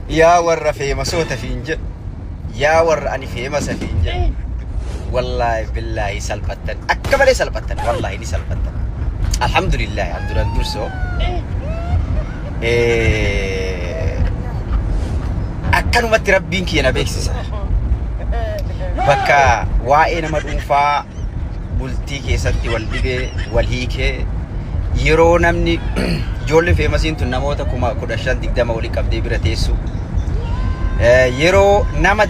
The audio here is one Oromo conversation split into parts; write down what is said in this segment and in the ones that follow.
Yaa warra feemasoota fiin jedhu. Yaa warra ani feemasa fiin jedhu. Wallaahi billaahi salphattan. Akka malee salphattan. Wallaahi ni salphattan. Alhamdulillaahi an duraan dursoo. Akkanumatti rabbiin kiyya na beeksisa. Bakka waa'ee nama dhuunfaa bultii keessatti wal dhibee wal hiikee yeroo namni ijoollee feemasiin tun namoota 15,000 20 walii qabdee bira teessu yeroo nama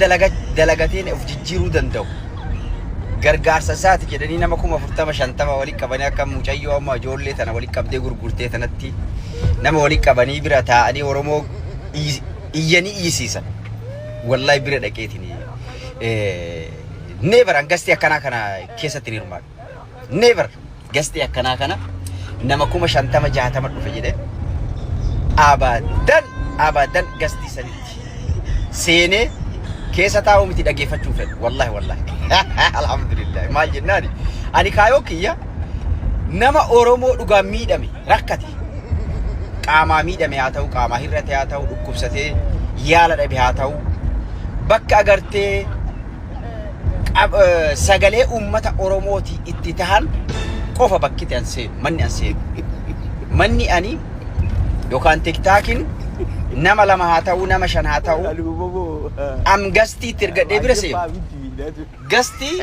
dalagateen of jijjiiruu danda'u gargaarsa isaati jedhanii nama 40,000 50 walii qabanii akka mucayyoo amma ijoollee tana walii qabdee gurgurtee tanatti nama walii qabanii bira taa'anii Oromoo iyyanii iyyisiisan. Wallahi bira dhaqeetiin never an gastii akkanaa kana keessatti hin hirmaadhu. Never gastii akkanaa kana nama 50,000 60 dhufe jedhee abadan abadan gastii sanitti seenee keessa taa'uu miti dhageeffachuu fedhu. Wallahi wallahi. Alhamdulillah. Maal jennaani? Ani kaayoo kiyya nama Oromoo dhugaan miidhame rakkate qaamaa miidhame haa ta'u qaamaa hir'ate haa ta'u dhukkubsatee yaala dhabe haa ta'u bakka agartee sagalee uummata Oromooti itti tahan qofa bakki itti an seenu manni an seenu manni ani yookaan tiktaakin nama lama haa ta'u nama shan haa ta'u am gastii itti ergadhee bira seenu gastii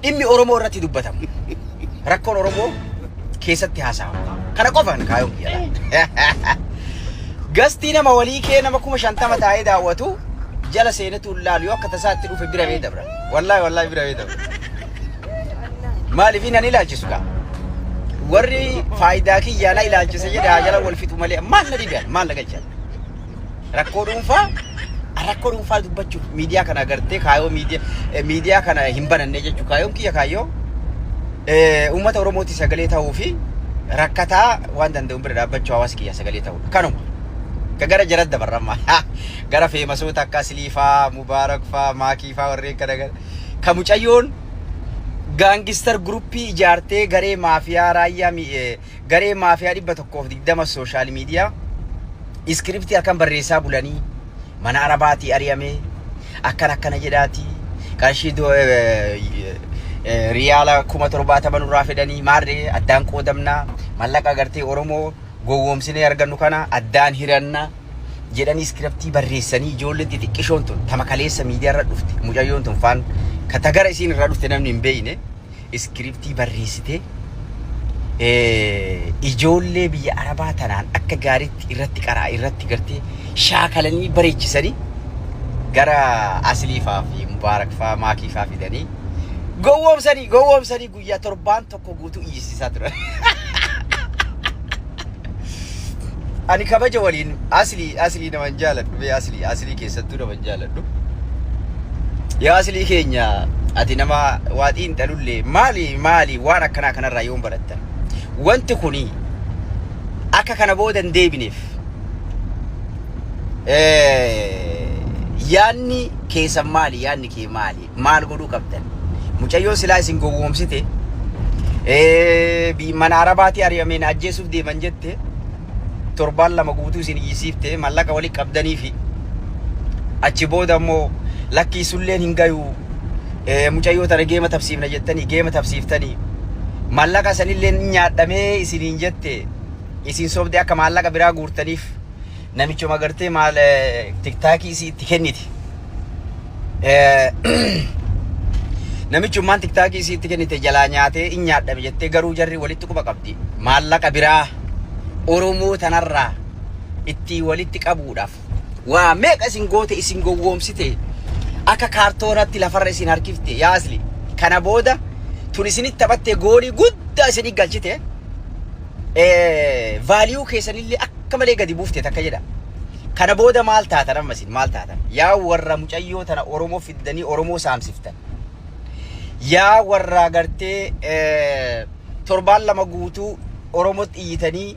dhimmi Oromoo irratti dubbatamu rakkoon Oromoo keessatti haasa'amu kana qofa kan kaayoon kiyya gastii nama walii kee nama 50,000 taa'ee daawwatu jala seenetu hin laalu yoo akka tasaa itti dhufe bira bee dabra wallaahi wallaahi bira bee dabra maaliif nan ilaalchisu kaa warri faayidaa kiyyaa na ilaalchise jedhe haa jala wal fixu malee maal na dhibe maal na galchan rakkoo dhuunfaa rakkoo dhuunfaa dubbachuuf miidiyaa kana agartee kaayoo miidiyaa miidiyaa kana hin bananne jechuu kaayoon kiyya kaayyoo uummata Oromooti sagalee ta'uu fi rakkataa waan danda'u bira dhaabbachuu hawaasa kiyya sagalee ta'uudha kanuma ka gara jara dabarramma gara feemasoota akka Aslii faa Mubaarak faa Maakii faa warreen kana gara ka mucayyoon gaangistar guruppii ijaartee garee maafiyaa raayyaa garee maafiyaa 120 sooshaal miidiyaa iskiriptii halkan barreessaa bulanii mana arabaatii ari'amee akkana akkana jedhaatii qarshii riyaala 70,000 nurraa fedhanii maarree addaan qoodamnaa mallaqa agartee Oromoo gowwoomsinee argannu kana addaan hiranna jedhanii iskiriptii barreessanii ijoolleen xixiqqishoon tun tama kaleessa miidiyaa irra dhufte mucayyoon tun faan ka tagara isiin irraa dhufte namni hin beekne iskiriptii barreessitee ijoollee biyya arabaa tanaan akka gaariitti irratti qaraa irratti gartee shaakalanii bareechisanii gara aslii faa fi mubaarak faa maakii faa fidanii gowwoomsanii gowwoomsanii guyyaa torbaan tokko guutuu iyyisiisaa turan. Ani kabaja waliin aslii aslii naman jaaladhu bee aslii aslii keessattuu naman jaaladhu. Yaa aslii keenya ati nama waa xiinxalullee maali maali waan akkanaa kanarraa yoom barattan? Wanti kuni akka kana booda hin deebineef yaanni keessan maali yaanni kee maali maal godhuu qabdan mucayyoon silaa isin gowwoomsite mana arabaatii ari'ameen ajjeesuuf deeman jette torbaan lama guutuu isin iyyisiifte mallaqa wali qabdanii fi achi booda immoo lakkii sulleen hin gayu mucayyoo tana geema tapsiifna jettanii geema tapsiiftanii mallaqa sanillee nyaadhamee isiniin jette isin sobde akka maallaqa biraa guurtaniif namichuma gartee maal tiktaakii isii itti kennite. Namichummaan tiktaakii isii itti kennite jalaa nyaatee in nyaadhame jettee garuu jarri walitti quba qabdi. Maallaqa biraa Oromoo tanarraa itti walitti qabuudhaaf waa meeqa isin goote isin gowwoomsite akka kaartoonatti lafarra isin harkifte yaa asli kana booda tun isinitti taphatte goolii guddaa isinii galchite vaaliyuu keessanillee akka malee gadi buufte takka jedha. Kana booda maal taatan amma isin maal taatan? Yaa warra mucayyoo tana Oromoo fiddanii Oromoo saamsiftan. Yaa warra gartee torbaan lama guutuu Oromootti iyyitanii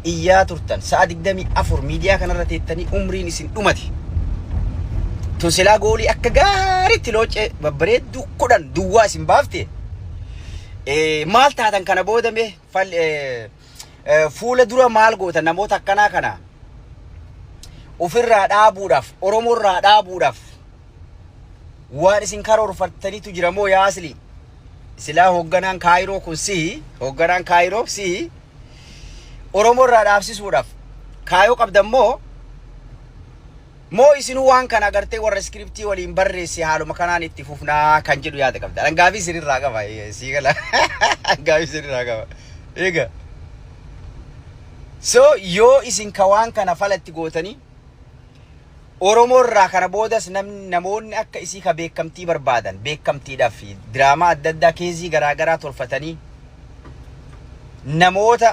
iyyaa turtan sa'a 24 miidiyaa kanarra teettanii umriin isin dhumate. Tun silaa goolii akka gaariitti looccee babbareedduu 10 duwwaa isin baafte. Maal taatan kana booda mee fuula dura maal gootan namoota akkanaa kana? Ofirraa dhaabuudhaaf, Oromoorraa dhaabuudhaaf waan isin karoorfattanitu jira moo yaa Asli? Silaa hoogganaan Kaayiroo kun sihi, hoogganaan Kaayiroo sihi, Oromoorraa dhaabsisuudhaaf kaayoo qabdan moo, moo isinuu waan kana agartee warra script waliin barreesse haaluma kanaan itti fufnaa kan jedhu yaada qabda? Gaafii isinirraa qaba, sii gala. Gaafii isinirraa qaba. Egaa. So yoo isin ka waan kana falatti gootanii Oromoo irraa kana boodas namni, namoonni akka isii ka beekamtii barbaadan, beekamtiidhaaf diraamaa adda addaa, case garaagaraa tolfatanii namoota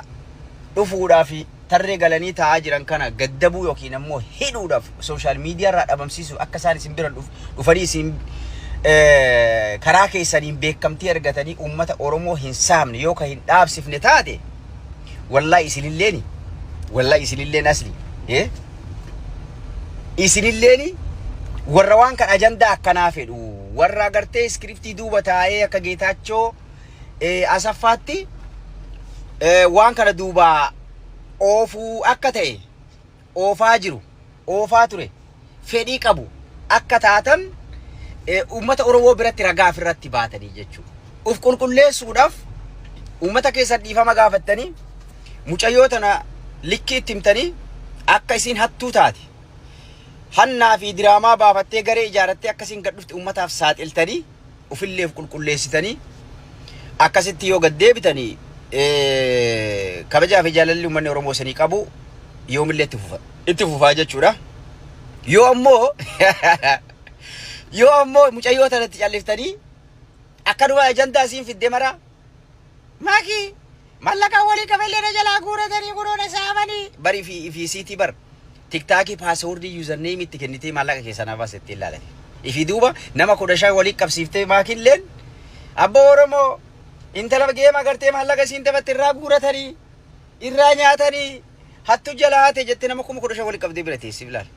dhufuudhaaf tarree galanii taa'aa jiran kana gaddabuu yookiin ammoo hidhuudhaaf, social media irraa dhabamsiisuuf, akka isaan isin bira dhufanii isin karaa keessaniin beekamtii argatanii uummata Oromoo hin saamne yoo ka hin dhaabsifne taate, wallahi isinilleeni, wallahi isinilleen, Asli, isinilleeni warra waan kan ajandaa akkanaa fedhu, warra agartee script duuba taa'ee akka Geetaachoo Asaffaatti waan kana duuba oofuu akka ta'e oofaa jiru, oofaa ture, fedhii qabu akka taatan uummata Oromoo biratti ragaa ofirratti baatanii jechuudha. Uf qulqulleessuudhaaf uummata keessan dhiifama gaafattanii, mucayyoo tana likkii itti himtanii, akka isiin hattuu taate, hannaa fi diraamaa baafattee garee ijaarattee akkasiin gad dhufte uummataaf saaxiltanii, ufilleef qulqulleessitanii, akkasitti yoo gad deebitanii, kabajaa fi jaalalli uummanni Oromoo isinii qabu yoomillee itti fufa itti fufaa jechuudha. Yoo ammoo mucayyoo tanatti calliftanii akkanuma ajandaa isiin fidde mara, maakii mallaqa walii qabellee na jalaa guuratanii, kunuuna saamanii bari fi siitii bar TikTok password username itti kennitee maallaqa keessaa naaf itti ilaalate. Ifi duuba nama 15 walii qabsiiftee, maakilleen abboo Oromoo intala game agartee maallaqa isiin taphatte irraa guuratanii irraa nyaatanii hattu jalaa hate jettee nama 15,000 walii qabdee bira teessiif ilaala.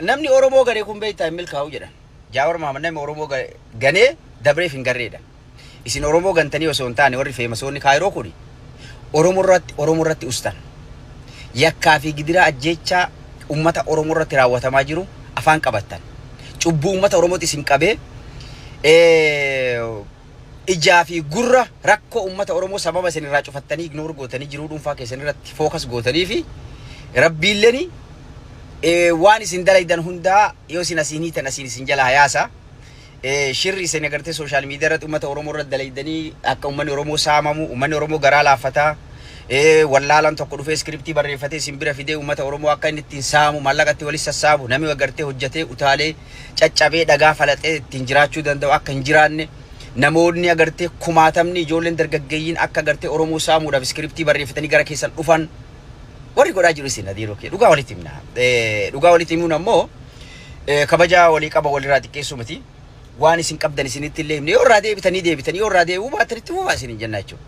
Namni Oromoo garee kun beektaa hin milkaa'u jedhan. Jaawar Mahamad namni Oromoo ganee dabreef hin garreedha. Isin Oromoo gantanii osoo hin taane, warri famousoonni Kaayiroo kuni Oromoo irratti ustan. Yakkaa fi gidiraa ajjeechaa uummata Oromoo irratti raawwatamaa jiru afaan qabattan. Cubbuu uummata Oromootti isin qabee, ijaa fi gurra rakkoo uummata Oromoo sababa isin irraa cufattanii, ignore gootanii, jiruu dhuunfaa keessan irratti focus gootanii fi rabbiilleen waan isin dalaydan hundaa yoo isin asiin hiitan asiin isin jala hayaasa. Shirri isin agartee social media irratti uummata Oromoo irratti dalaydanii akka uummanni Oromoo saamamu, uummanni Oromoo garaa laaffataa, wallaalaan tokko dhufee script barreeffatee isin bira fidee uummata Oromoo akka inni ittiin saamu, maallaqa itti walis sassaabu, namni agartee hojjetee utaalee caccabee dhagaa falaxee ittiin jiraachuu danda'u akka hin jiraanne, namoonni agartee kumaatamni ijoolleen dargaggeeyyiin akka agartee Oromoo saamuudhaaf script barreeffatanii gara keessan dhufan warri godhaa jiru isin. Adiiroo kee dhugaa walitti himna. Dhugaa walitti himuun ammoo kabajaa walii qaba walirraa xiqqeessuu miti. Waan isin qabdan isinitti illee himne, yoo irraa deebitanii deebitanii, yoo irraa deebi'uu baattanitti fufaa isin jenna jechuudha.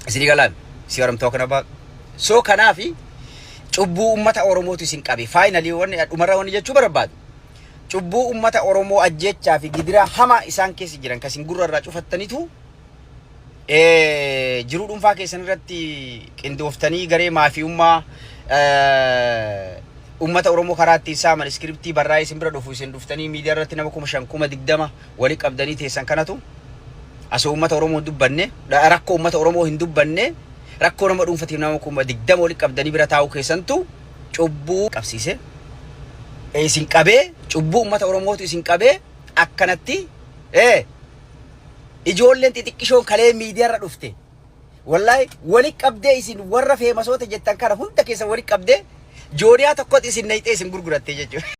Isinii galaami si waramtoo kana baa. So kanaafi cubbuu uummata Oromootu isin qabe. Finally, wanni dhumarra wanni jechuu barbaadu, cubbuu uummata Oromoo ajjechaa fi gidiraa hamaa isaan keessa jiran kasin gurra irraa cufattanitu jiruu dhuunfaa keessan irratti qindooftanii garee maafiyummaa uummata Oromoo karaa ittiin saaman script barraa'ee isin bira dhufu, isin dhuftanii miidiyaa irratti nama 5,000, 20,000 walii qabdanii teessan kanatu, asoo uummata Oromoo hin dubbanne, rakkoo uummata Oromoo hin dubbanne, rakkoo nama dhuunfatiif nama 20,000 walii qabdanii bira taa'uu keessantu cubbuu qabsiise. Isin qabee, cubbuu uummata Oromootu isin qabee. Akkanatti ijoolleen xixiqqishoon kalee miidiyaarra dhufte wallahi wali qabdee, isin warra famousoota jettan kana hunda keessa wali qabdee jooniyaa tokkotti isin nayxee isin gurguratte jechuudha.